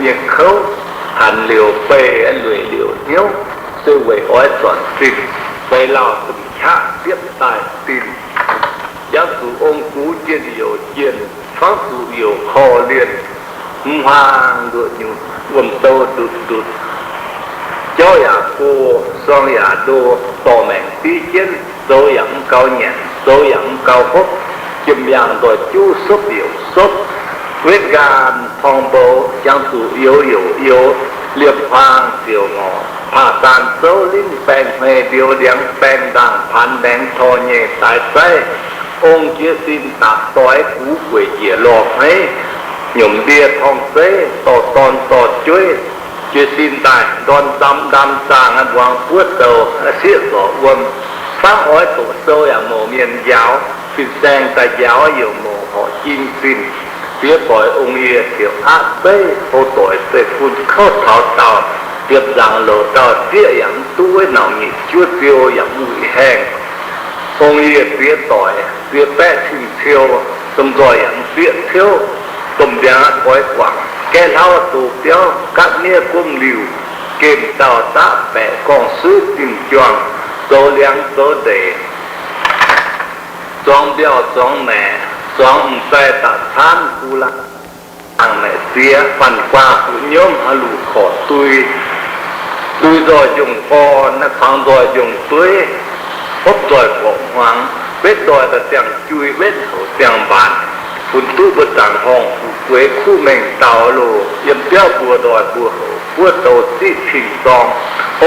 nyei kouv, hanc liouc beih lueic liouc hnyouv, se weic oix zornc zinh, feix lauh zunc qaqv siepv daaih zinh. Jangx zuqc ong gux jienh youc jienh, fangv zuqc youc korv-lienh, hmz hmuangx nduoqc nyutc, wuom-dou ndutc ndutc. Jauv yaac go, sorng yaac ndo, dorh maengc div jienv, zoux yaac mv gaux nyanc, zoux yaac mv gaux hopv, jiem yaangh ndoih juv, sopv youc sopv, wetv nqaam torng mbou, jangx zuqc youz youc youz, liepc hmuangx ziouc ngorc, paav daan zouv linv baeng hmei, mbiouv ndiangx baeng ndaangh, paanx maengx tor nyei daaix zaiv. Ong jiez sin dapc doix, gux gueic njiec lorh hmeiv, nyomc ndie torng zeiv, dorh dorn dorh jueiv, jiez sin daaih ndorn ndam ndam zaangh, muangx buov douh sieqv zorc wuom, fangv oix doqc sou yaac mouc mienh njaaux, fin-saeng daaih njaaux youc mouc horqc jin zinh. Ziex doic ong yie ziouc aqv zeiv, houv doic zeiv-fun kouv taux dauh, ziepc nzaangc louc dauh zieqv yaac mv duqv, nauc nyitc juov ziou yaac mv wuic haengh. Ong yie ziex doic ziex baeqv cing-ciou, domh nzoih yaac mv zieqv ciouv, domh ndiangx goix guangc, gaeqv hlauv doz biauv, gatv miev gomv liuh, gemh dauh daqv baeqc gorngv suiv zinh juangc, zoux liangx zoux ndeic, zuangx mbiauh zuangx maeqc, zuangx m'zai da'caanv gu laangh, maengc maeqc siex, fanh guaa fu'nyomv, haaix luc korqc dui, dui nzoih njongh gorn, naaiv kuangx nzoih njongh dueiv, hopv nzoih gorqv hmuangx, wetv nzoih da'ziangh jui, wetv houc ziangh mbaanc, funx duqv mbuo zaangc horngh fu'jueiv kuv mengh dauh loh, yiem biauv mbuo ndoih mbuo houc buov douh ziqv cing-zorng,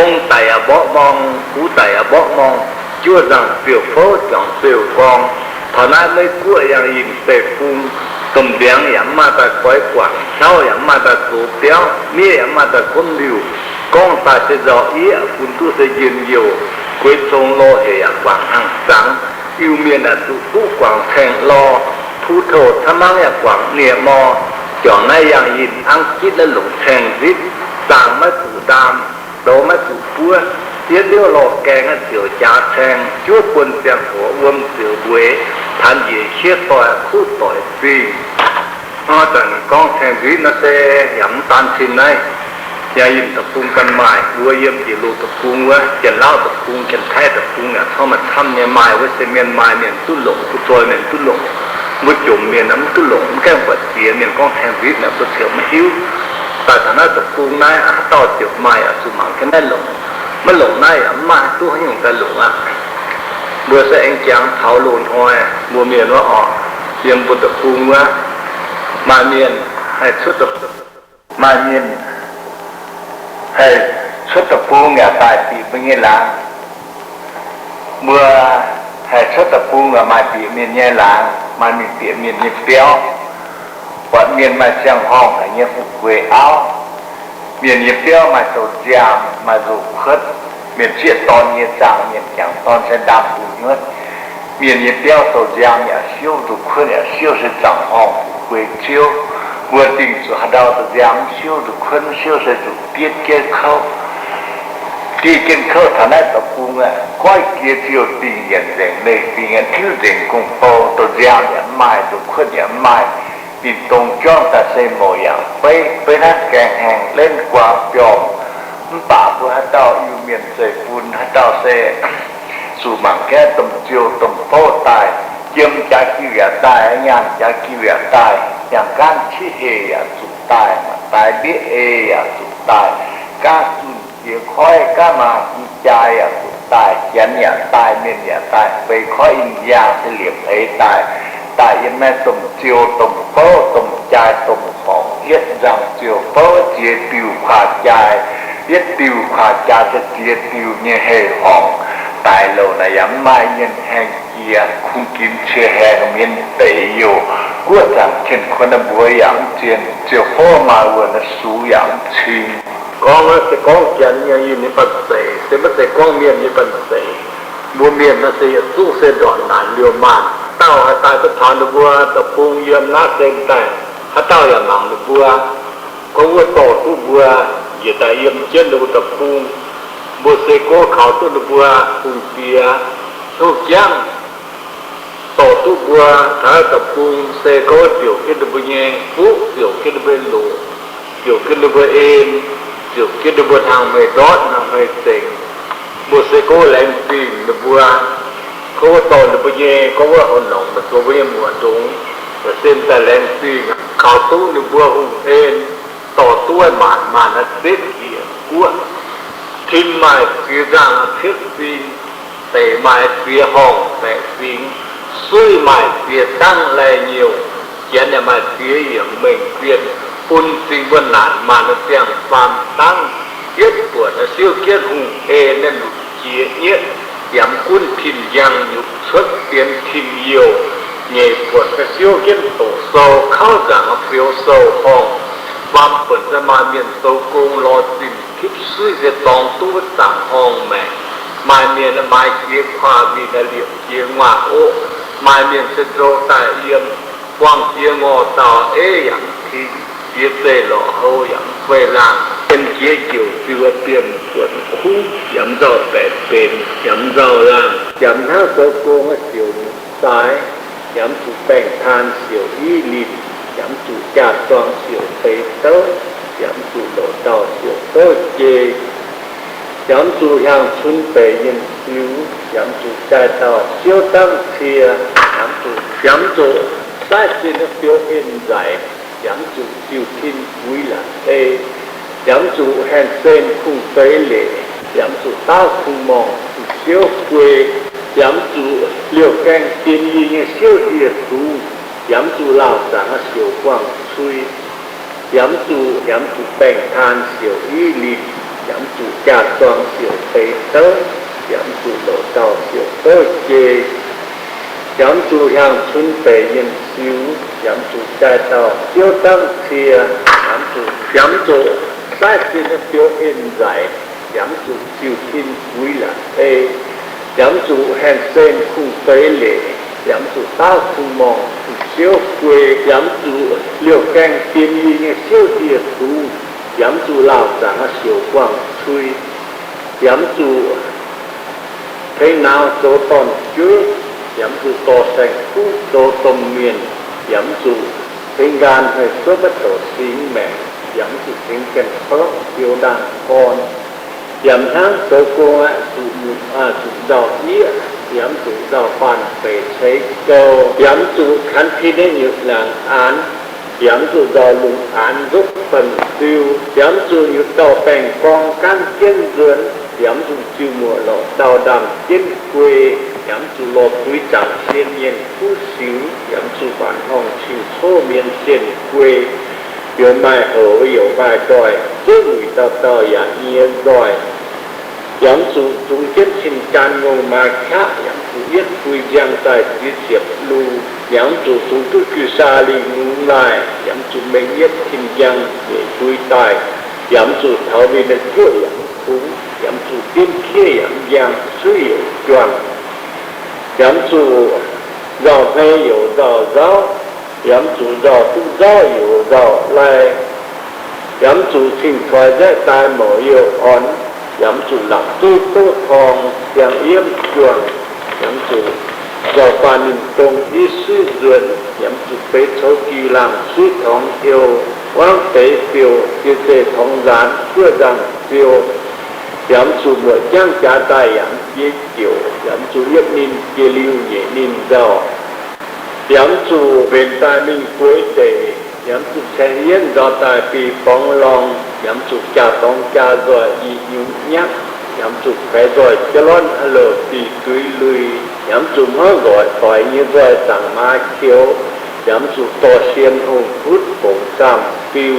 ong daic yaac mborqv morng, gux daic yaac mborqv morng, juov nzangc ziouc fouv, juangc ziouc gorng. Taux naaiv Meiv Guoqv yangh yinh zeiv-fun, domh ndiangx yaac mv maaih daaih goix guangc, hlauv yaac mv maaih daaih zoux biauv, miev yaac mv maaih daaih gomv liuh, gorngv daaih se nzauh yieqv, funx duqv se njien-youh, gueix cong lorh hec yaac guangc hnaangx zangx. Iu-Mienh aah, zuqc duqv guangc caeng lorh, puv touh camv mangv yaac guangc nie mor. Juangc naaiv yangh yinh hnangv jitv naaiv longc caeng nzitv, zaangc maiv zuqc ndaam, douz maiv zuqc buov, yietv liouv lorh gaeng naaiv ziouc jaax caeng, juov buonc ziangh hoc wuom ziouc mbueix, taanx njiec qiex doic kuv doic zingh. Hnangv zanc gorngv caeng nzitv naaiv se yaac mv daan cin naaiv, yaac yinh deic-bung ganh maaih. Mbuo yiem njiec loz deic-bung wuov, Janx-Lauv deic-bung, Janx-Taiv deic-bung yaac corc maaih camv nyei. Maaih wuov se mienh maaih mienh duqv longc, gu zoi mienh duqv longc. Mbuo jomc mienh mv duqv longc, mv gaengh buatc ziex mienh gorngv caeng nzitv naaic mbuo ziouc maiv hiuv. Daaih taux naaiv deic-bung naaiv, haaix dauh ziouc maaih yaac zuqc mangc jienv naaiv longc. Maiv longc naaiv yaac mv maaih duqv haaix nyungc daaih longc aqv. Mbuo se aengx jangx taux loz-hnoi mbuo mienh wuov oc, yiem mbuo deic-bung wuov, maaih mienh haih cuotv, maaih mienh haih cuotv deic-bung yaac daaih bieqc mbuo nyei laangz. Mbuo haih cuotv deic-bung yaac maaih bieqc mienh nyei laangz, maaih mingh bieqc mienh nyei biauv. Buatc mienh maaih siang-horngh haic nyei fu'jueiv auv, mienh nyei biauv maaih douz-nziaamv, maaih nzoh kuotv, mienh zieqv dorn nyei zaangc, mienh jangc dorn se ndaamv-gu'nyuotv. Mienh nyei biauv douz-nziaamv yaac siouv, nzoh kuotv yaac siouv, se zaangc horngh fu'jueiv ziouv. Mbuo dingc zuqc haaix ndau douz-nziaamv mv siouv, nzoh kuotv mv siouv se zuqc dietv jienv kouv. Dietv jienv kouv taux naaiv deic-bung aeqv, goiv jiex ziouh dingh yienc nzengc, leih dingh yienc tiuv nzengc gong-bou, douz-nziaamv yaac mv maaih, nzoh kuotv yaac mv maaih. Ninh dongh juangv daaih se mouc yaac beiv, beiv hnangv gaengh haengh, lenv guaa biorngh. Mv baac mbuo haaix dauh Iu-Mienh zeiv-fun, haaix dauh se zuqc mangc gaeqv domh ziou domh bouv daaih, jiem jaax jiu yaac daaih, nyaanh jaax jiu yaac daaih, nyaanh gaanv qiex heh yaac zuqc daaih, daaih mbietv ei yaac zuqc daaih, gaav zunh jiex koiv, gaav maaz i jaa yaac zuqc daaih, janx yaac daaih, mienh yaac daaih, feix koiv in yaangh se liepc eix daaih. Daaih yiem naaiv domh ziou domh bouv, domh jaaix domh horngc, yietv nzangc ziouc bouv ziex diuh kuaah jaaix, yietv diuh kuaah jaaix se ziex diuh nyei hei horngc. Daaih louc naaic yaac mv maaih mienh haengh jiex, kungx ginx cie haengh mienh deix youh. Guoqv zaangc Tin-Hungh naaiv mbuox yaac mv zien, ziouc bouv maaih wuonh naaiv sux yaac mv cing. Gorngv naaiv se gorngv janx nyei, yinh nyei banh zeic, se maiv zeiz gorngv mienh nyei banh zeic. Mbuo mienh naaiv se yietc zungv se ndortv naanc liouh maanh. Dauh haih daaih duqv taux ninh mbuo deic-bung yiem naaiv se daaih, haaix dauh yaac mangc ninh mbuo. Gorngv wuov dorh duqv mbuo njiec daaih yiem jienv ninh mbuo deic-bung, mbuo se gorngv kaux duqv ninh mbuo hungh diex hnyouv jangv, dorh duqv mbuo taux deic-bung se gorngv ziouc jienv ninh mbuo nyei fuqv, ziouc jienv ninh mbuo nyei loc. ziouc ginv ninh mbuo en, ziouc ginv ninh mbuo hnangv hmei ndortv hnangv hmei zengx. Mbuo se gorngv laengz zingh ninh mbuo, gorngv wuov dorh ninh mbuo nyei, gorngv wuov haaix norm mbuo mbuo nyei muoz-ndongx, se daaih laengz zingh kaux duqv ninh mbuo hungh en, dorh duqv maanc maanc naaiv zipv njiec guoqv. Tin maaih ziex nzangh cietv fing, deic maaih ziex horngh baeqc fingx, suiv maaih ziex dangv lai nyouh, janx yaac maaih ziex yiemc mengh zienh, bun cing mbuo naanc maanc ziangh faam dangv, yietv buonc siouv jienv hungh en naaiv lunc jiex nyetv, yamv gunv tin njang nyutc cuotv bienx tin youh, nyeic buonc ga'siouv jienv doqc sou, kauv nzaangc fiou sou horngh, faam buonc se maaih mienh zoux gong lorz zinh tipv suiv se dorngx duqv wuov zaangc horngh maengc. Maaih mienh maaiz jiex kuaah mingh naaiv liepc jiex nguaaz oqv. Maaih mienh se nzou daaih yiem, buangh jiex ngorc dauh eiv yaac mv tingx, jiex zeih lorqc hou yaac mv fei laangh. Bienh jiex jouc ziux bienh buonc kuv, yaac mv nzauh baeqc benx, yaac mv nzauh laangh. Yaac mv hnangv zoux gong ziouc nyutc zaaix, yaac mv zuqc baengh taan siouc i linh, yaac mv zuqc jaa-zuang siouc deix douv, yaac mv zuqc louc dauh siouc douv jei, yaac mv zuqc hiaang cun beic nyienh siux, yaac mv zuqc jaaix dauh siouv dangv cie, yaac mv zuqc, yaac mv zuqc saaiv zinh fiou en nzaic, yaac mv zuqc ziux tin buix laatc ei, yaac mv zuqc haengh sen kungx feix leic, yaac mv zuqc daauv kungx morngh zuqc siouv guei, yaac mv zuqc liouh gaengh dien yie nyei siouv dieh dungz, yaac mv zuqc laauh zaangc siouc guangc cui, yaac mv zuqc, yaac mv zuqc baengh taan siouc i linh, yaac mv zuqc jaa-zuang siouc deix douv, yaac mv zuqc louc dauh siouc douv jei, yaac mv zuqc hiaang cun beic nyienh siux, yaac mv zuqc jaaix dauh siouv dangv cie, yaac mv zuqc, yaac mv zuqc saaiv zinh fiou en nzaic, yaac mv zuqc ziux tin buix laatc ei, yaac mv zuqc haengh sen kungx feix leic, yaac mv zuqc daauv kungx morngh zuqc siouv guei, yaac mv zuqc liouh gaengh dien yie nyei siouv dieh dungz, yaac mv zuqc laauh zaangc siouc guangc cui, yaac mv zuqc tengx nauz zoux dorn-jueiv, yaac mv zuqc dorh saeng-kuv zoux domh mienh, yaac mv zuqc tengx nqaanh haih zuov maiv douc singx maengc, yaac mv zuqc tengx ganh korv-lorqv fiou ndaangh gorn. Yaac mv hnangv zoux gong aqv, zuqc nyutc, zuqc nzauh yieqv, yaac mv zuqc nzauh faanh feix ceix gouh, yaac mv zuqc kanx tin nyei nyutc laangc aanx, yaac mv zuqc nzauh lungh aanx nzopv banh fiu, yaac mv zuqc nyutc dauh baengh gorngv gaanv jienv nzuonx, yaac mv zuqc ziux muoqc lorqc ndau ndaamv jienv guei, yaac mv zuqc lorz buix zaangc sien mienh kuv siux, yaac mv zuqc faanx horngh cing-coqv mienh sienh guei, youc maaih houc youc maaih nzoih, zuov wuic dauh dauh yaac nyie nzoih. Yaac mv zuqc zungx jienv cin-jaan ngongh maaz qaqv, yaac mv zuqc yietv bui nziang daaih ziex ziepc lu, yaac mv zuqc zungx duqv Gi^saa^li Lungh laaih, yaac mv zuqc mengh yietv tin njang nyeic bui daaih, yaac mv zuqc taux win juoqv yaac mv kungx, yaac mv zuqc diemv kiev yaac mv njang suiv youc juangc, yaac mv zuqc nzauh hmei youc nzauh nzauv, yaac mv zuqc nzauh duqv nzauv youc nzauh lai, yaac mv zuqc cing-coix nzaeqv daaih mouc youh orn, yaac mv zuqc laqc duqv doqv torng siang yiemv juangc, yaac mv zuqc nzauh faanh ninh dongh i suiv nzuonx, yaac mv zuqc beix coux jih laangh suiv torngx heuc, wangv deix fiouc jiex zeih torngx nzaanx guoqv nzangc fiou, yaac mv zuqc muoc jangv jaax daaih yaac mv jiex jouc, yaac mv zuqc yietv ninh jiex liuz nyeic ninh nzauh, yaac mv zuqc mbenc daaih mingh bueix deic, yaac mv zuqc caengx yienv nzauh daaih bih borngz lorngh, yaac mv zuqc jaa-dorngx jaa nzoih i nyungc nyaqv, yaac mv zuqc kuaix nzoih jauv lornv a'louc bih duix lui, yaac mv zuqc hmuangv nqoix doix nyei nzoih zaangc maaz keux, yaac mv zuqc dorh sien hungh butv bongc zaamh fiu,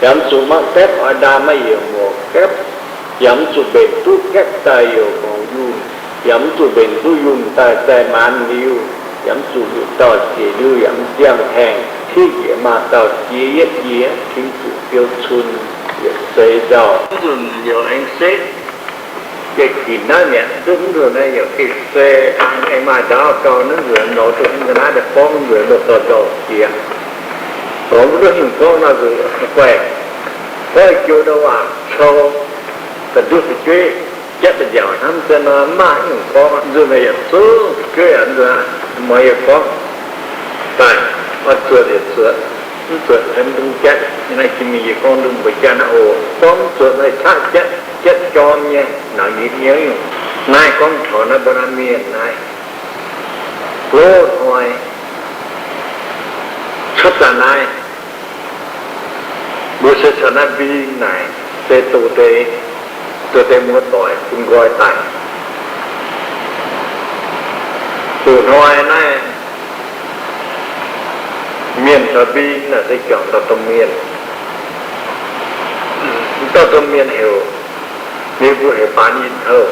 yaac mv zuqc mangv gaepv oix ndaam maiv yiemc muoc gaepv, yaac mv zuqc mbenc duqv gaepv daaih youc mouc yunh, yaac mv zuqc mbenc duqv yunh daaih zaih maanz liuz, yaac mv zuqc liuc dauh jiex liuz yaac mv ziangh haengh, tingv njiec maaz dauh jiex yietv jiex, tingx zuqc fiou cun yietc seix nzauh. Mv nzunc youc aengx setv, jiex ginc naaiv mi'aqv, duqv mv nzunc naaiv youc geh se, aengx maaih ndaauv gauh naaiv nzunc nouz duqv mv ga'naaiv daaih gorngv nzunc ndoh dorh nzauh jiex. Gorngv mv duqv hingh gorngv naaiv nzunc guaih, goiv joux ndau waac cou, da'nduqv fu'jueiv jatv da'nziaauc hnamv dien nor mv maaih hingh gorngv. Nzunc naaiv yietc zungv fu'jueiv aqv, nzunc naaiv mueiz yie gorngv daaih, oix zuotc yietc zuotc. Mv zuotc haaix ndung jatv, naaiv jiex mingh yie gorngv ndung mbuo jatv naaiv oc. Gorngv mv zuotc naaiv qaqv jatv, jatv jorm nyei, naaic yie nyei nyungc. Naaiv gorngv taux naaiv mbuo naaiv mienh naaiv, loz-hnoi cuotv daaih naaiv, mbuo se caux naaiv mbing naaic se doz deix, doz deix muoz-doic bun nqoi daaih. Loz-hnoi naaiv mienh caux mbing naaic se juangc dauh domh mienh. Dauh domh mienh heuc, ninh mbuo heuc Baan Ih Houh.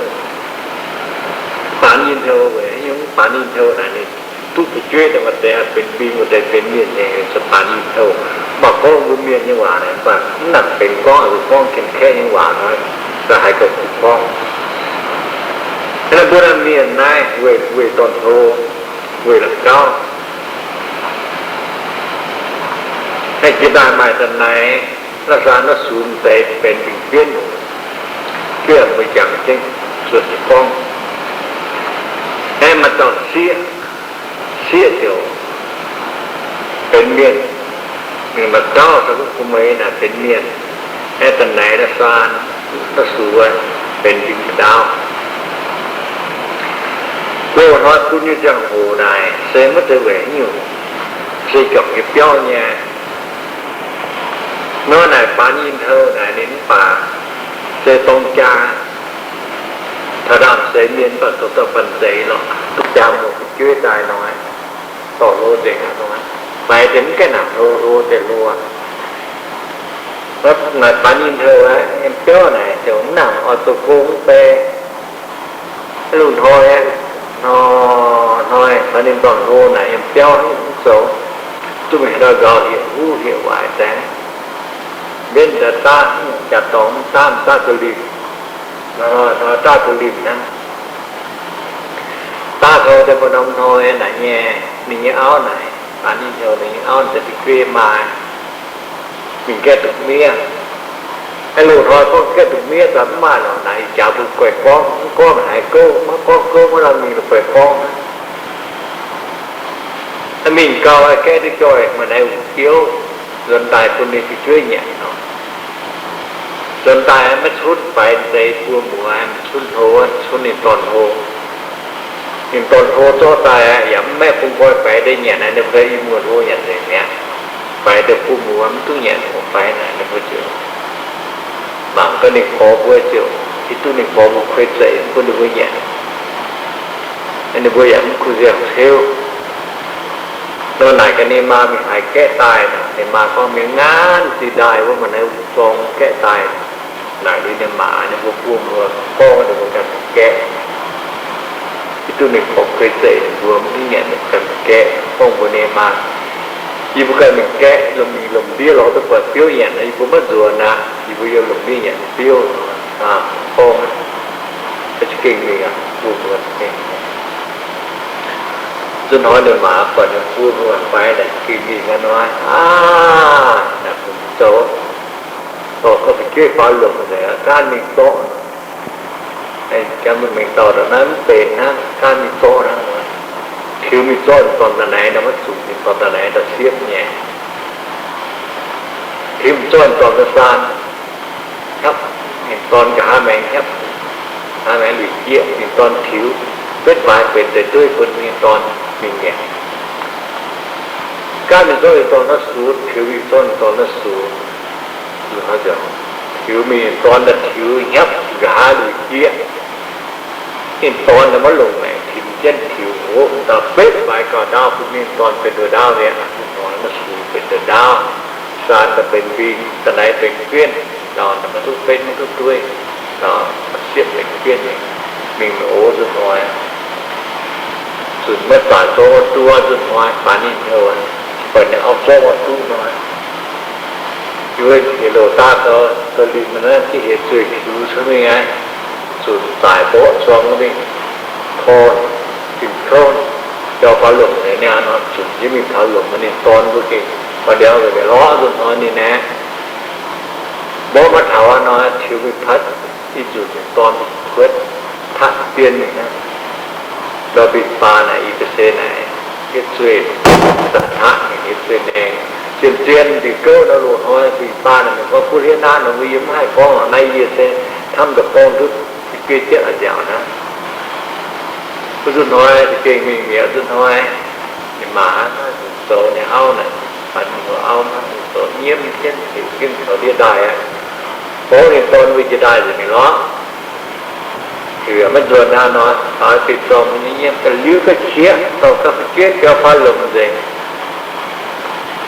Baan Ih Houh weic haaix nyungc? Baan Ih Houh naaic ninh duqv fu'jueiv daaih, maaih deix benx mbing, maaih deix benx mienh nyei, heuc Baan Ih Houh. Mv baac gorngv mbuo mienh nyei waac naaic, mv baac mv nangc benx gorngv, mbuo gorngv ken kaeqv nyei waac nor, se haiz gauh kuv gorngv. Naaiv mbuo naaiv mienh naaiv weih, weih dorn-hlo, weih la'gauv, haih jiex daaih maaih da'naix, la'saan la'sux deix benx dingc jienv, jueiv mbuo jangx jienv zuoqc gorngv. Aeqv, maaih dauh sieqv, sieqv ziouc benx mienh. Ninh maaih dauh caux kuv meix naaic benx mienh. Aeqv, da'naix la'saan la'sux benx dingc ndaauv. Loz-hnoi bun nyei ziangh hoc naaic se maiv zeiz weic haaix nyungc, se juangc nyei biauv nyei. Nor naaic Baan Ih Houh naaic ninh mv baac se dorng jaa, taux ndaamv-seix mienh mv baac zoux dauh banh zeiz lorqc, duqv jaa muoz fu'jueiv daaih nor, dorh hlo nzengc aqv nor, faix deix mv gaengh nangc hlo, hlo deix hlo. Naaic Baan Ih Houh aqv, yiem biauv naaic ziouc mv nangc oix zoux gong mv bei. Loz-hnoi, hnoi, hnoi, baac ninh dorn-hlo naaic yiem biauv mv zoux, duqv mingh haaix ndau nzaaux hlieqv huv hlieqv waaic daaih, mbenv daaih daav jaa-dorngx, daav, daav duqv limh, hnoi, hnoi daav duqv limh hnangv. Daav taux daaih mbuo norm hnoi naaic nyei, ninh nyei auv naaic, Baan Ih Houh ninh nyei auv daaih fu'jueiv maa, mingh gaeqv duqv miev. Aeqv, loz-hnoi gorngv gaeqv duqv miev daaih mv maaih lorqc naaic, ih jaax mbuo guaix gorngv, mv gorngv haaix gouv, maiv gorngv gouv maiv lamh mingh la'guaih gorngv. Mingh gau, gaeqv duqv joih maaih naaiv wuic biouv, nzuonx daaih bun ninh fu'jueiv nyanc nor. Nzuonx daaih maiv cunv faix deix buo muoz, cunv hlo, cunv ninh dorn-hlo. Ninh dorn-hlo zorqv daaih yaac mv maeqv bun nqoi faix deix nyanc, ninh mbuo i muoz-hlo nyanc nzengc mi'aqv. Faix deix buo muoz mv duqv nyanc, faix naaic ninh mbuo ziouc mangc gaax ninh gorx mbuo ziouc hiuv duqv ninh gorx mbuo kuei zeic mv bun ninh mbuo nyanc. Ninh mbuo yaac mv kuh nziangh ceuv. Nor naaic gaax ninh maa mingh haiz gaeqv daaih nor, ninh maa gorngv, mingh ngaanv zinh ndaangc wuov maaih naaiv wuov zorng gaeqv daaih. Naaic liuz ninh maa ninh mbuo buo muoz gorngv ninh mbuo ganh gaeqv. Hiuv duqv ninh gorx kuei zeic ninh mbuo mv nyanc, ninh ganh gaeqv. Gorngv mbuox ninh maa, yie mbuo ganh mingh gaeqv, lomh mingh lomh ndiev lorz duqv buatc biouv nyanc, yie mbuo maiv nzuonx aqv. Yie mbuo yiem lomh ndiev nyanc biouv. Gorngv, za'gengh mingh aqv, buo muoz. Nzunc hnoi ninh maa buatc ninh buo muoz faix naaic, za'gengh mingh aqv nor, aav, naaic zoux, dorh gauh fu'jueiv faaux longc nzengc, gaanv mingh zorqv. Janx mienh mingh dauh ndongc naaiv mv benx hnangv, gaanv mingh zorqv hnangv. Tiux mingh zorqv ninh dorn da'naix nor, maiv zuqc, ninh dorn da'naix ndau-siepv nyei. Tiux mingh zorqv ninh dorn da'saan, hnyapv ninh dorn nqa'haav maengx, hnyapv nqa'haav maengx luic jieqv, ninh dorn tiux betv baaix benx deix dueiv bun ninh dorn mingh nyanc. Gaanv mingh zorqv ninh dorn da'sux, tiux mingh zorqv ninh dorn da'sux. Tiux mingh, ninh dorn daaih tiux hnyapv nqa'haav luic jieqv. Ninh dorn naaic maiv longc maengc, tinx jienv tiux, hopv daaih betv baaix gauh ndaauv bun ninh dorn benx nduqc ndaauv mi'aqv. Nduqc hnoi naaiv sux benx nduqc ndaauv, saan daaih benx mbing, da'naix benx guenv, ndau naaic maiv duqv betv maiv duqv dueiv, ndau siepv benx guenv nyei, mingh ox nzuqc hnoi. Zunc maiv zanc zorqv duqv nzuqc hnoi, faix ninh hnyouv, buatc ninh auv zorqv duqv hnoi. Yie mbuo heuc loz-daav gau, gau limh naaiv, hieh zueih tiux cuotv mingh aqv. Zunc zaaic mborqv zuangx mingh, tor zinh kouv, biaux faaux lomc nor, zunc jienv mingh taux lomc, ninh dorn mbuo gengh faaux ndiangx nzengc mi'aqv lorqc. Nzuqc hnoi ninh aeqv, mborqv maiv taux aqv nor, tiux mingh patv, ih nzunc ninh dorn kuotv taqv dien mingh hnangv. Ndau mbinh baa naaic, yie ga'sie naaic, yietv zueih zanc taqv mingh, yietv zueih naeng. zien-zien diuc gouv nor, loz-hnoi bing baan naaic, meih gorngv kuv hliev naaiv nor, mbuo yie mv haih gorngv lorqc. Naaiv yie se hnamv daaih gorngv ndutv biei jienv a'nziaauc hnangv. Mbuo nzunc hnoi za'gengh mingh mi'aqv. Nzunc hnoi ninh maa hnangv, ninh zoux ninh auv naaic, baac ninh auv hnangv, ninh zoux nyiemv jienv heuc jienv taux ndiev ndaaih aqv. Gorngv ninh dorn mbuo jiex ndaaih nzengc mi'aqv lorqc. Heuc maiv nzuonx aqv nor, taux deix zorng mbuo nyei nyiemv ga'liuz ga'qieqv, dorh ga'jueiv biaux faaux lomc nzengc.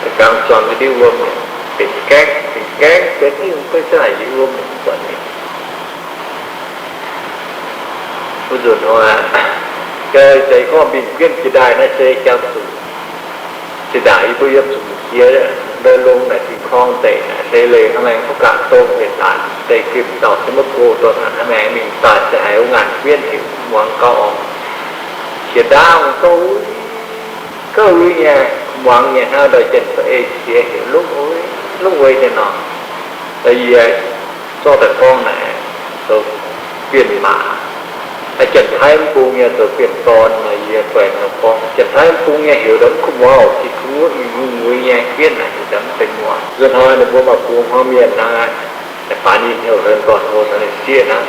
Ga'gangx zuangx ga'ndiev wuom, benx gaengv, benx gaengv, benx hingh guei zaah yietc wuom mv buatc ninh. Mbuo nzunc hnoi, jaaix gorngv mingh guienv jiex ndaaih naaiv se jangx zuqc, zinh ndaangc yie mbuo yiem zuqc jiex ndoi longx naaic, diuh korng deic naaic se leih hnangv maengx mv gaax dongh mienh naanc deix gimh dauh se maiv go dorh naanc hnangv maengx mingh daaih se haiz wuov ngaanc guienv heuc muangx gauh orngc. Qiex ndaauv gouv uix, gouv uix nyei, muangx nyei hnangv ndau jien fa'ei qiex heuc lungv uix, lungv uix nyei nor. Yie zorqv daaih gorngv naaic, zoux bienh maac, janx-taiv mv bung nyei zoux bienh dorn nor, yie guaix nor gorngv janx-taiv mv bung nyei heuc ndau mv kuv muangx oc, jiex kuv muoqv nyungc nyungc mueiz nyei guienv naaic heuc ndau mv deix muangx. Nzunc hnoi ninh mbuo maaih bung hmuangv mienh hnangv, baac ninh heuc hlen dorn hlo taux ninh sieqv hnangv,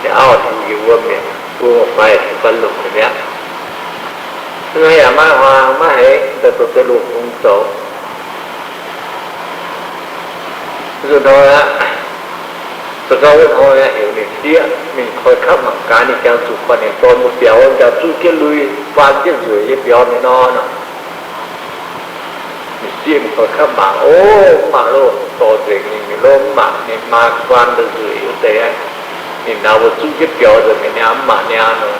ninh auv tiux njiec wuom mi'aqv, bung fai tiux faaux lomc mi'aqv. Hnangv yaac maiv huaang maiv haiz daaih zoux deix loz-hungh zoux. Nzunc hnoi aqv, za'gengh wuov hnoi heuc ninh sieqv mingh koi kapv mangc gaax, ninh jangx zuqc buatc ninh dorn mbuo biaux, jangx zuqv jienv lui, faan jienv nzueic nyei biaux mingh nor. Ninh sieqv mingh koi kapv mangc, o, mv maaih loh, dorh nzengc ninh mingh loh, mv maaih ninh maa guaan nzueic wuov deix. Ninh naaic mbuo zuqv jienv biaux nzengc mingh niaa, mv maaih niaa nor.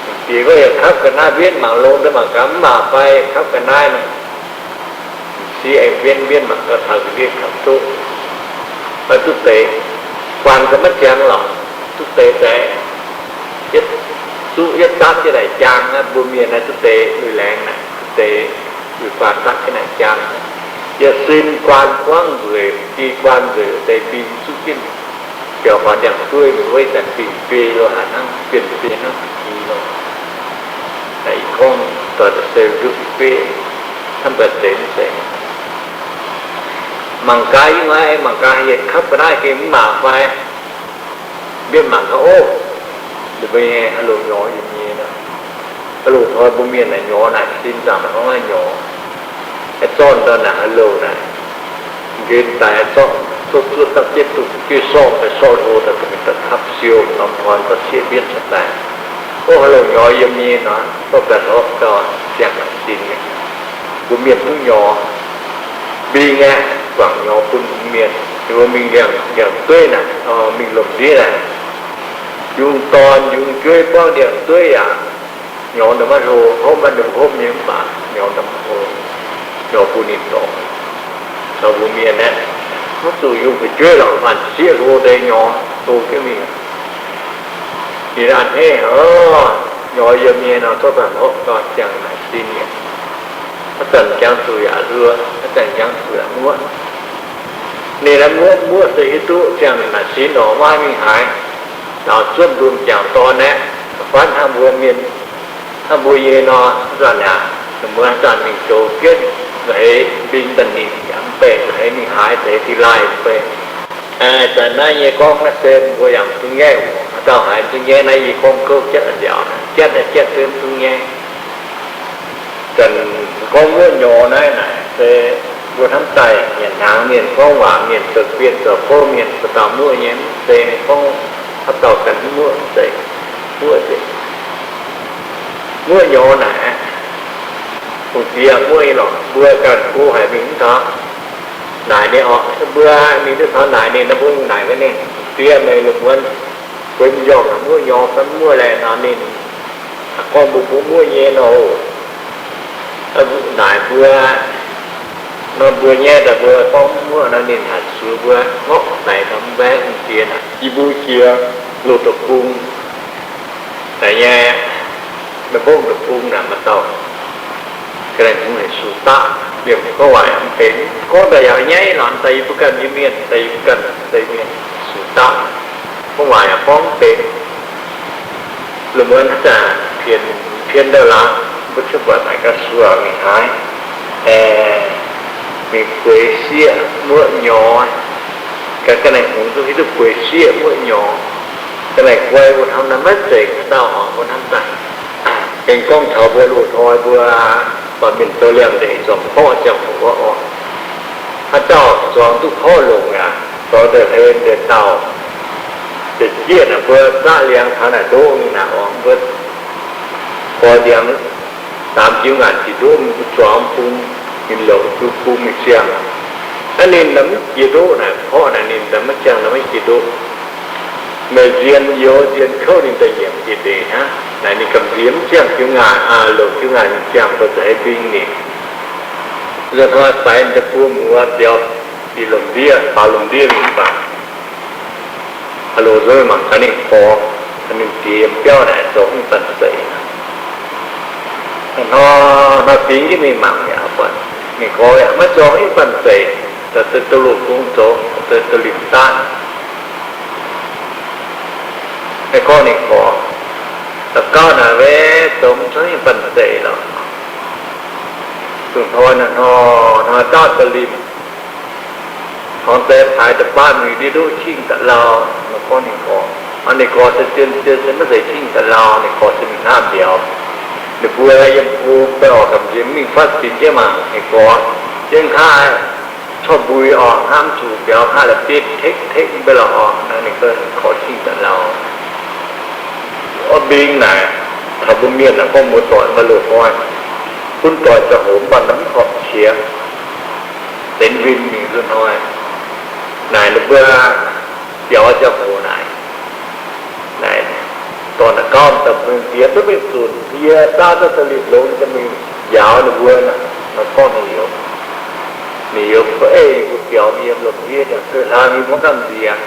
Ninh bieqc gorngv yaac kapv ga'naaiv mbienv mangc longx deix mangc gaax mv maaih fai, yaac kapv ga'naaiv nor. M'sieqv aengx mbienv mbienv mangc gaax taux ga'ndiev kapv duqv, maiv duqv deix. Guanh ga'maiv ziangx lorqc, duqv deix daaih, zuqv yietv dapv jienv naaic jaang aqv. Mbuo mienh naaiv duqv deix lui-laengz naaic, duqv deix lui-guaan dapv jienv naaic jaang. Yietc sin guaan buangv nzueic, di guaan nzueic deix mbing zuqv jienv biaux faaux ndiangx-dueiv mingh wuov zanc, mbing biei lo haaix hnangv, bienh biei hnangv i lo. Naaiv ih gorngv doic se nduqv biei, hnamv gaax zeiz mv zeiz. Mangc gaax yiem naaiv, mangc gaax yietc kapv ga'naaiv gengh mv maac fai. Mbienv mangc gaax, ov, ninh mbuo nyei haaix loz nyorx yiem nyei nor. Haaix loz hnoi mbuo mienh naaic nyorx naaic sin zaangc hnangv naaiv nyorx. Aeqv, zorqv daaih naaic haaix loz naaic, nqenx daaih zorqv zuov zuov dapv jienv duqv jueiv sorqv daaih, sorqv hlo daaih, daaih kapv siou norm hnoi daaih sieqv mbienv cuotv daaih. Ov, haaix loz nyorx yiem nyei nor, zorqv daaih lorqc gau, ziangh naaic sin nyei. Mbuo mienh duqv nyorx, mbing aeqv, guangc nyorx bun mbuo mienh. Ninh mbuo mingh ndiangx-dueiv naaic, mingh lomc ndiev naaic, yungz dorn yungz jueiv buangv ndiangx-dueiv yaac nyorx ndongc maiv hlo, hopv maiv ndongc hopv nyei mv baac nyorx ndongc maiv hlo, nyorx bun ninh dorngc. Taux mbuo mienh aeqv, mv zuqc yungz fu'jueiv lorqc, maanc sieqv hlo deix nyorx hlo jienv mingh. Ninh a'hneiv, nyorx yiem nyei nor, zorqv daaih lorqc gau, ziangh naaic sin mi'aqv. Haaix zanc jangx zuqc yaac hluo, haaix zanc jangx zuqc yaac muoqv. Ninh naaiv muoqv muoqv se hiuv duqv ziangh naaic sin nor, maiv mingh haaix. Laauc zuonv ndunh jangc dorn aeqv, da'faanh hnangv mbuo mienh, hnangv mbuo nyei nor, haaix zanc yaac, mbuo haaix zanc mingh zoux jienv, nza'heiz mbing daaih ninh yaac mv bei, nza'heiz mingh haaix, nza'heiz dingh laaih mv bei. Zanc naaiv nyei gorngv naaiv se mbuo yaac mv duqv nyaiv oc. Haaix dauh haiz mv duqv nyaiv naaiv, yie gorngv gouv jatv nziaauc, jatv naaiv jatv se mv duqv nyaiv. Zanc gorngv muoqv nyorx naaiv naaic se mbuo hnamv daaih nyanc hnaangx mienh, gorngv waac mienh, zoux guen zoux gouv mienh, ba'dauh muoqv nyei, mv zeiz gorngv haaix dauh ganh mv muoqv, mv zeiz, muoqv nzengc. Muoqv nyorx naaic, hungh diex muoqv nyei lorqc, mbuo ganh go haic mingh mv taux naaic ninh orqc, mbuo mingh duqv taux naaic ninh, naaiv mbuo naaic gaax ninh, diex meih lungh muonz gueix m'njormh muoqv nyorx fai mv muoqv laeh nor, ninh gorngv mbuo mbuo muoqv nyei nor. Naaic mbuo, nor mbuo nyaiv daaih mbuo gorngv mv muoqv nor, ninh hanc sux mbuo ngorqv daic nor, mv baac hungh diex naaic, yie mbuo jiex loz deic-bung naaic nyei, maiv mbopv deic-bung naaic maaih dauh ga'naaiv hungh hec sux daqv, liemh gorngv waac mv benx, gorngv daaih yaac nyaiv lorqc, daaih yie mbuo ganh nyei mienh, daaih yie mbuo ganh deix mienh sux daqv, gorngv waac yaac gorngv mv benx. Lungh muonz haaix zanc pien, pien ndau laangz, mbuo ziouc buatc naaic ga'suoqc mingh haaix. Aengx mingh gueix sieqv muoqv nyorx, ga'naaiv hungx duqv hiuv duqv gueix sieqv muoqv nyorx. Ga'naaiv guai mbuo hnamv naaiv maiv zeiz dauh oc, mbuo hnamv daaih. Gengh gorngv taux mbuo loz-hnoi mbuo baamh mienh zoux liangx-ndeic zuangx porv ziangh hoc oc. Haaix dauh zuangx duqv porv longc yaac zuangx daaih hlen daaih dauh. Deix jieqv naaic mbuo zaqv liangx taux naaic ndoqv mingh naaic oc, mbuo gorx ndiangx daamx jiu ngaanc jiex ndoqv mingh, mbuo zuangx bung, ninh longc bung bung mingh ziangh. Naaiv ninh daaih mv jiex ndoqv naaic, porv naaic ninh daaih maiv ziangh, daaih maiv jiex ndoqv. Meih nzien youz nzien kouv ninh daaih nyiemc jiex ndeic hnangv. Naaic ninh gamh nziex mv ziangh jiu ngaanc, longc jiu ngaanc mingh ziangh, mbuo zuqc hei mbing ninh. Nzunc hnoi faix daaih buo muoz biaux bieqc lomc ndiev, faaux lomc ndiev mingh baac haaix loz nzunc mangc gaax ninh gorx, ninh diex yiem biauv naaic zoux mv banh zeic. Hnoi hnoi bingx jienv mingh mangc yaac buatc ninh gorx yaac maiv zorng mv banh zeic, daaih duqv loz-gong zoux, daaih duqv limc daav. Naaiv gorngv ninh gorx, daux gauv naaic wetv zoux mv cuotv mv banh zeic lorqc. Dongh hnoi naaiv hnoi, hnoi daav daaih limc, torngx deix paaix da'baav mingh ndiev ndoqv cingv da'lauh. Ninh gorngv ninh gorx, ninh gorx se zien zien se maiv zeiz cingv da'lauh, ninh gorx se mingh hnangv mbiauz. Ninh mbuo yiem bung daaih oix gamh nziex mingh fatv sin jienv mangc ninh gorx, jienv hnangv corv mbui oc, hnangv mv zuqc mbiauz, hnangv la'bietv tekv tekv mv bei lorqc oc. Naaiv ninh gorx cingv da'lauh. Orv mbing naaic, taux mbuo mienh naaic gorngv muoz-doic maaih loz-hnoi, gunv doic ziangh hoc mv baac mv horpc qiex, deix win mingh nzunc hnoi. Naaic ninh mbuo biaux ziangh hoc naaic, naaic dorh naaic gauv daaih mingh diex duqv mingh zunc yie daav duqv daaih limc longx daaih mingh njaaux ninh mbuo. Naaic gorngv ninh youz, ninh youz mbuo, ei, yie mbuo biaux mingh yiem lomc ndiev, yaac duqv hlaang yie mbuo gamh nziex.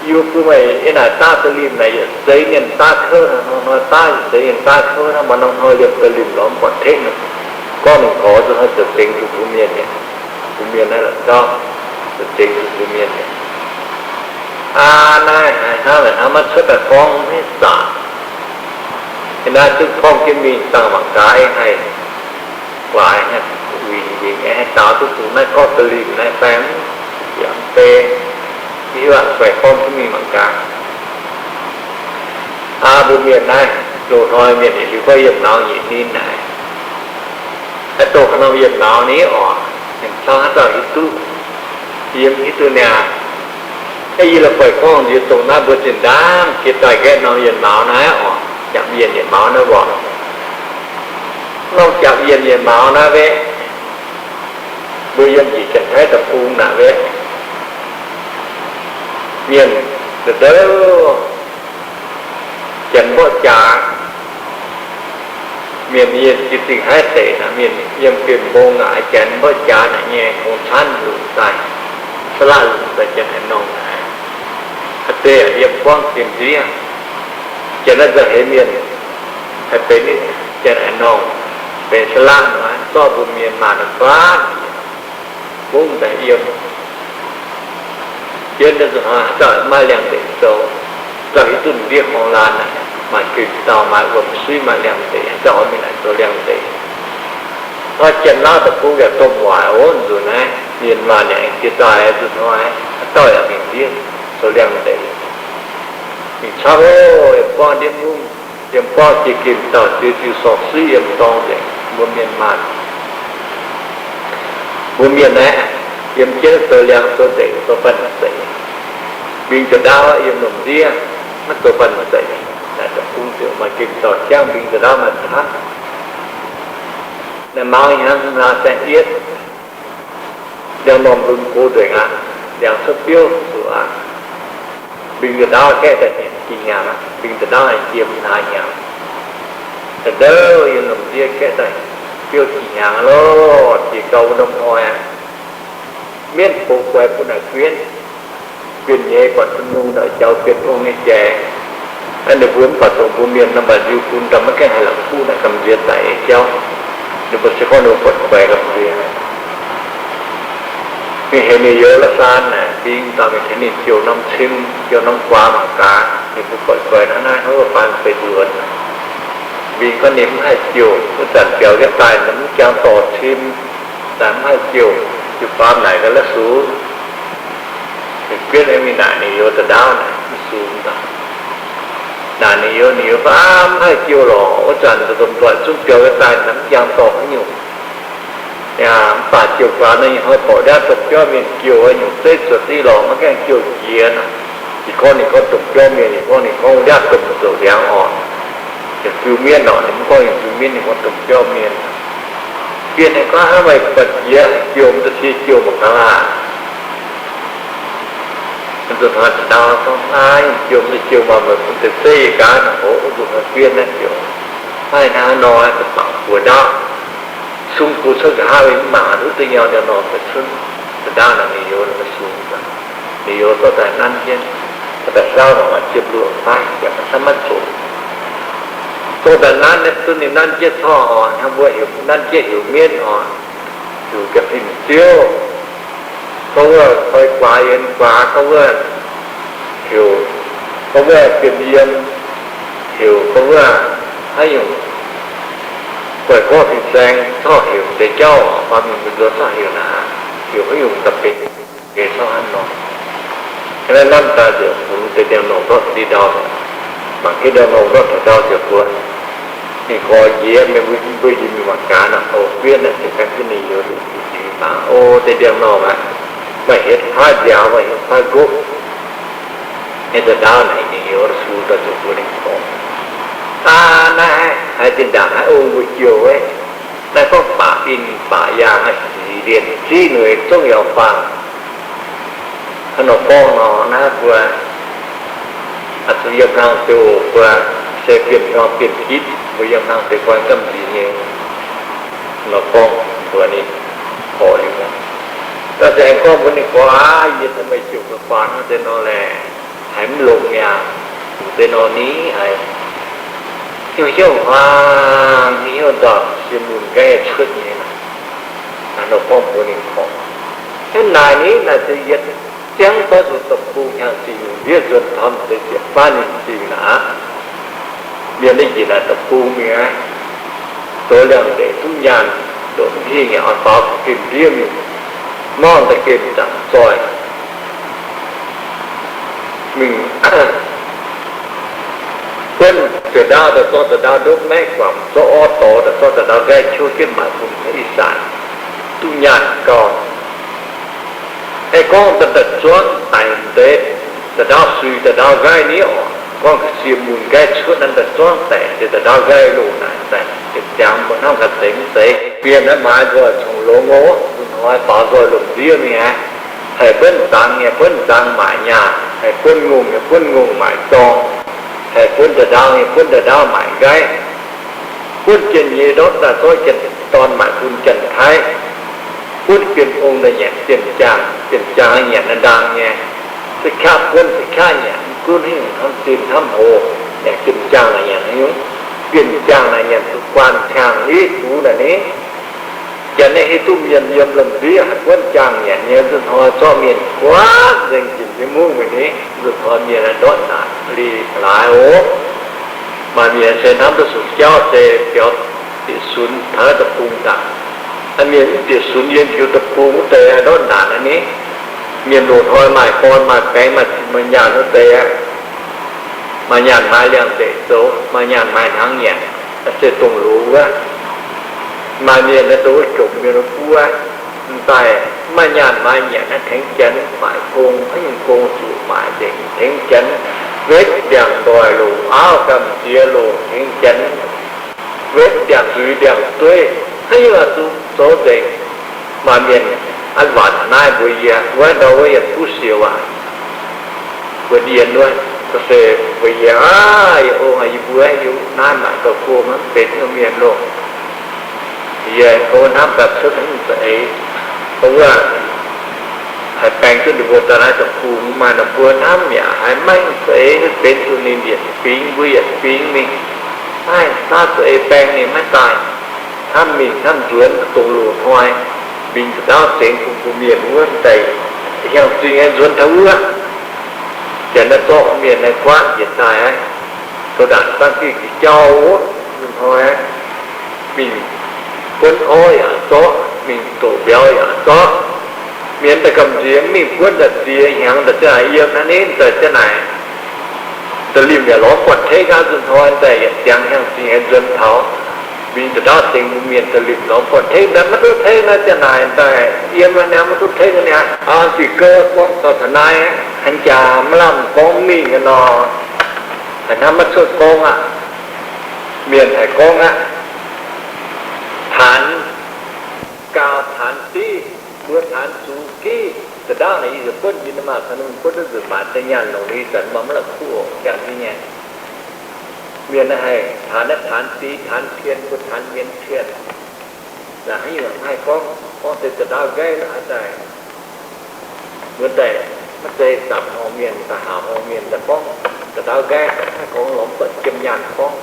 Yie mbuo bun meih yiem naaic daav daaih limc naaic yietc zeiz mienh daav kouv, hnoi-hnoi daav yietc zeiz mienh daav kouv, hnangv maaih norm hnoi liemh daaih limc lorz mv buatc tengv. Gorngv ninh gorx nzunc hnoi ziouc zengx zuqc mbuo mienh mi'aqv. Mbuo mienh naaiv la'gauv ziouc zengx zuqc mbuo mienh mi'aqv. Aa, naaiv haiz hnangv naaic hnangv maiv cuotv daaih gorngv maiv zaqc. Ih naaiv zungv gorngv jienv mingh dangh mangc gaax, haih guaax haic, uix nzengc, haih daaux duqv zuqc naaiv gorngv da'limc naaiv baeng, yaac mv bei. Mv hiuv aqv, guaix gorngv jienv mingh mangc gaax. Aa, mbuo mienh naaiv, loz-hnoi mienh yietc liuz gorngv yiem nauz nyeic ninh naaic, haaix dauh haaix norm yiem nauz ni oc, mienh cau haaix dauh hiuv duqv, yiem hiuv duqv niaa. Aa, yie la'guaih gorngv nziex dongh naaiv mbuo zinh ndaangc jiex daaih gaeqv norm yiem nauz naaiv oc, japc yienh yietc mauz naaiv mborqc. Norm japc yienh yietc mauz naaiv weqv, mbuo yiem njiec Janx-Taiv deic-bung naaic weqv, mienh ndouv, Janx mborqv jaax, mienh yiem jiex Zingh Haaix deic naaic, mienh yiem Bienh Mbong naaic, Janx mborqv jaax naaic nyei gong-canv lunc daaih, saalaqv lunc daaih Janx haaix nongh naaic, haaix deix yiem buangv Zingh Ndiev, Janx naaiv nzauh heix mienh haih benx Janx haaix nongh, benx saalaqv nor, zorqv mbuo mienh maanc guaatv bungv daaih yiem. Yiem naaiv nzunc hnoi haaix dauh maiv maaih liangx-ndeic zoux, dauh hiuv duqv ndiev horngh laanh naaic, maaih gengh dauh maaih wuom-suiv maaih liangx-ndeic, haaix dauh oix mingh naaic zoux liangx-ndeic. Hnoi Janx-Laauv deic-bung yaac domh waaic oc. Nzunc naaiv mienh maanc yaac aengx jiex daaih nzunc hnoi, haaix dauh yaac mingh ndiev zoux liangx-ndeic. Mingh camv oc, yiem buangv ndiev bungv, yiem buangv jiex gemh dauh ziex diuh sorng suiv yiem dorngx nzengc. Mbuo mienh maanc, mbuo mienh aeqv, yiem jienv zoux liangx zoux ndeic zoux banh zeic. Mbing za'ndaav yiem lomc ndiev maiv zoux banh zeic. Naaic deic-bung ziouc maaih gemh dauh jangv mbing za'ndaav maaih camv. Naaiv mangc hnyangx haaix saeng-yietv, liangx-normh lunx gox nzengc aqv. Liangx cuotv biouv zuqc aqv. Mbing za'ndaav gaeqv daaih jiex hnyangx aqv. Mbing za'ndaav jiem hnaaix hnyangx. Da'ndouv yiem lomc ndiev gaeqv daaih biouv jiex hnyangx loh, jiex gau wuov norm hnoi aqv. Mienv box guaix bun naaic guienv, guienh nyeiz buatc Tin-Hungh ndau jaux guienh ong nyei jaic. Aa, ninh mbuo mv baac dongh mbuo mienh nor, maaih nziu bun daaih maiv gaengh haih la'kuqv naaic gamh nziex daic nyei jauv. Ninh mbuo se gorngv ninh mbuo buatc guaix gamh nziex. Mingh heuc ninh youz La'saan naaic mbing dauh mingh tengx ninh jouh norm cim, jouh norm guaax mangc gaax, ninh mbuo buatc guaix hnangv naaiv, hnangv wuov fai mv zeiz nzuonx. Mingh gorngv ninh mv haih jouh, wuov zanc biaux jienv daaih mv jangx dorh cim, daaih mv haih jouh. Jiu-baamv naaic gaax, La'sux, ninh guietv mingh naaic ninh youz da'ndaauv naaic, La'sux, naaic ninh youz, ninh youz gorngv, Aav, mv haih jouh lorqc. Wuov zanc ndomh nzoih zungv biaux jienv daaih mv jangx dorh haaix nyungc. Yaac mv baac jouh gaax nor, ih hnoi borqv ndiaav domh biauv mienh jouh nyungc zeiv zuotc diqv lorqc, maiv gaengh jouh jiex nor. Ninh gorngv, ninh gorngv domh biauv mienh, ninh gorngv, ninh gorngv wuov ndiaav domh zoux ndiangx orqc, yietc fiuv mienv orqc. Ninh mv gorngv yietc fiuv mienv, ninh gorngv domh biauv mienh. Fiev haiz gorngv, Hnangv meih buatc jiex jouh, mv da'sie jouh mangc gaax laah. Nzunc hnoi da'ndaauv gorngv, Aav, jouh mv da'sie jouh, maaih meih bun deix zeiv yie gaax nor. Oc, nzunc hnoi fiev naaiv jouh, Maiv hnangv nor, da'bangc buoz ndaauv, sung buoz cuotv nqa'haav mingh mv mangc duqv deix nyau nyau nor, da'cunv da'ndaauv naaic ninh youz, ninh sung, ninh youz zorqv daaih nanv jienv, daaih saauv mangc maaih ziepc luoqc fai, yaac maiv camv maiv zoqc. Zorqv daaih nanv, naaiv zunv ninh nanv jienv corc oc, hnangv mbuo heuc nanv jienv heuc mienv oc, heuc ga'fin ziouv, gorngv wuov koi guaax yienx guaax, gorngv wuov heuc, gorngv wuov ga'ndiev yiem, heuc gorngv wuov haaix nyungc, guaih gorqv fin-saeng corc heuc deix jauv, faaux mingh mbu'ndongx corc heuc naaic, heuc haaix nyungc da'benx, geh corc hnangv nor. Hnangv naaiv nanv daaih ziouc bungx deix ndiangx-normh ndortv ndie-ndau, mangc jienv ndiangx-normh ndortv ndie-ndau ziouc mbuox ninh gorx, Njiec mienh mbuo, mbuo yie mingh mangc gaax nor. O, fiev naaiv ziouc gan jienv ninh youz, ninh ziouc mingh mangc. O, deix ndiangx-normh aqv, maaih hietc paaiv nziaaux, maaih hietc paaiv nqopv. Nyei da'ndaauv naaic ninh youz, La'sux, daaih ziouc mbuox ninh gorx, Aav, naaiv haiz zinh ndaangc haiz ong mbuo jouh wuov, naaiv gorngv baac in baac yaangh, sic lienh ziqv nueiz zongv yaac faang. Hnangv nor gorngv nor, naaiv mbuo zuqc yiem hlang ziouc mbuo se bienh hiuang bienh hitv, mbuo yiem hlang deix guanh gamh nziex nyei. Nor gorngv mbuox ninh gorx liuz, daaih se aengx gorngv mbuox ninh gorx, Aav, yie cingx meih jouh guaax hnangv deix nor laeh, haiz mv longx mi'aqv. Deix nor ni haiz hnyouv hnyouv hmuangx, hnyouv hnyouv nzauh, siemv mun nqaiv cuotv nyei. Hnangv nor gorngv mbuox ninh gorx. Hnangv naaic ni naaic se yietc ziangv doiv zuqc deic-bung hnyangx-zingh lungh ndiev nzuonx taux deix ziepc faanv ninh zingh naaic aqv. Mienh naaiv njiec naaic deic-bung mingh aqv, zoux liangx-ndeic duqv nyaanh, ndoqc mv hingh yaac oix faaux gem ndiev mingh, norm da'gem zaangc zoih mingh. Buonv ziouc ndaauv daaih zorqv da'ndaauv ndopv maeqv guangc, zorqv orv dorh daaih zorqv da'ndaauv nqaiv qouv jienv maaic bun ih zanc duqv nyaanh gauh. Aengx gorngv daaih daaih zuangv daic deix, da'ndaauv suix da'ndaauv nqaiv ni oc. Gorngv ga'sie mun nqaiv cuotv naaiv daaih zuangv daic deix da'ndaauv nqaiv loh naaic daaih, ziepc ziangx mbuo hnamv gaax zeiz mv zeiz. Mienh naaiv maaiz nzoih congx longx oc, nzunc hnoi faaux nzoih lomc ndiev mingh aqv. Haih buonv zangx nyei, buonv zangx maaic nyaanh, haih buonv ngongh nyei, buonv ngongh maaic dorng, haih buonv da'ndaauv nyei, buonv da'ndaauv maaic nqaiv. Buonv janx-nyei ndortv daaih zorqv janx-dorn maaic bun janx-taiv. Buonv bienh ong daaih nyanc bienh jaangh, bienh jaangh nyanc ndaang nyei. Se kaqv buonv se kaqv nyanc, gunv hingh hnamv zinh hnamv hoz, nyanc bienh jaangh naaic nyanc haaix nyungc? Bienh jaangh naaic nyanc duqv guanh qangx liqv gux naaic ni. Janx naaiv hiuv duqv mienh yiem lomh ndiev haih buonv jaangh nyanc nyei, nzunc hnoi zorqv mienh guaatv nzengc ginc nyei mungv mingh ni. Nzunc hnoi mienh aah ndortv naaic li laaix oc. Maaih mienh se hnamv duqv sung jauv se biaux bieqc sunx taux deic-bung daaih. Mienh mv bieqc sunx yiem hnyouv deic-bung wuov deix ndortv naanc aqv ni. Mienh loz-hnoi maaih gorn maaih baengx maaih zinh maaih nyaanh wuov deix aqv. Maaih nyaanh maaih liangx-ndeic zoux, maaih nyaanh maaih hnaangx nyanc, se dongh loz wuov. Maaih mienh naaiv dongh wuov jomc mienh wuov buov, m'daaih maaih nyaanh maaih nyanc naaiv tengx janx maaic gong, haaix nyungc gong zuqc maaic nzengc tengx janx. Wetv ndiangx-ndoic longc, auv gamh nziex longc tengx janx. Wetv ndiangx-zuiz ndiangx-dueiv, haaix nyungc zuqc zoux nzengc. Maaih mienh an waanc naaiv mbuox yie, wuov ndau wuov yietc buv siouc aac, mbuo ndiev wuov, se mbuox yie, aav, yie ong aac, yie mbuo yie naaiv maaic gauh gong maiv benx mienh loh. Yie gorngv hnamv gaax cuotv mv za'eix, gorngv wuov, haiz baeng duqv ninh mbuo daaih naaiv deic-bung, maaih ninh mbuo hnamv yaac haiz maiv za'eix, benx zuqc ninh yietc fingx mbuo yietc fingx mingh. Naaiv naaiv za'eix baeng ninh maiv daaih, hnamv mingh hnamv nzuonx dongh loz-hnoi, mingh za'naaiv zengx bun mbuo mienh wuov daaih, hiuang zingh nyei nzuonx taux wuov. Janx naaiv zorqv mienh naaiv guaatv njiec daaih aqv. Zoux ndaangc zangv gih jauv oc. Ih hnoi mingh buonv orv yaac zorqv, mingh doqc mbiauz yaac zorqv. Mienh daaih gamh nziex mingh buonv daaih ziex hnyangx daaih ziangh naaic yiem naaiv ninh daaih ziangh naaic. Da'limh yaac lorz buatc tengx aqv. Nzunc hnoi daaih yietc ziangx hnyangx zingh nyei nzuonx taux mingh da'ndaauv tengx mbuo mienh da'limh lorz buatc tengx daaih maiv duqv tengx naaiv ziangh naaic daaih yiem naaiv niaa maiv duqv tengx niaa. Aa, zic gouv gorngv taux taux naaiv, haaix jaax maiv lamh gorngv mingh nor, haaix hnangv maiv cuotv gorngv aqv. Mienh haiz gorngv aqv, taanx gauh taanx div, mbuo taanx zuqc giv. Za'ndaauv naaic yie ziouc buonv yie nor maah, caux ninh mbuo buonv duqv nzunc maaiz deix nyaanh longc, ih zanc mv baac maiv la'kuqv oc, jangx jienv nyei. Mienh naaiv haih taanx naaiv taanx div, taanx tien, mbuo taanx mienh tien. Naaic haaix nyungc haih gorngv, gorngv se za'ndaauv nqaiv la'haaix daaih, mbuo daaih maiv zeiz zaangc horngh mienh, daaih haaux horngh mienh daaih gorngv za'ndaauv nqaiv, haih gorngv lorz buatc jiem nyaanh gorngv.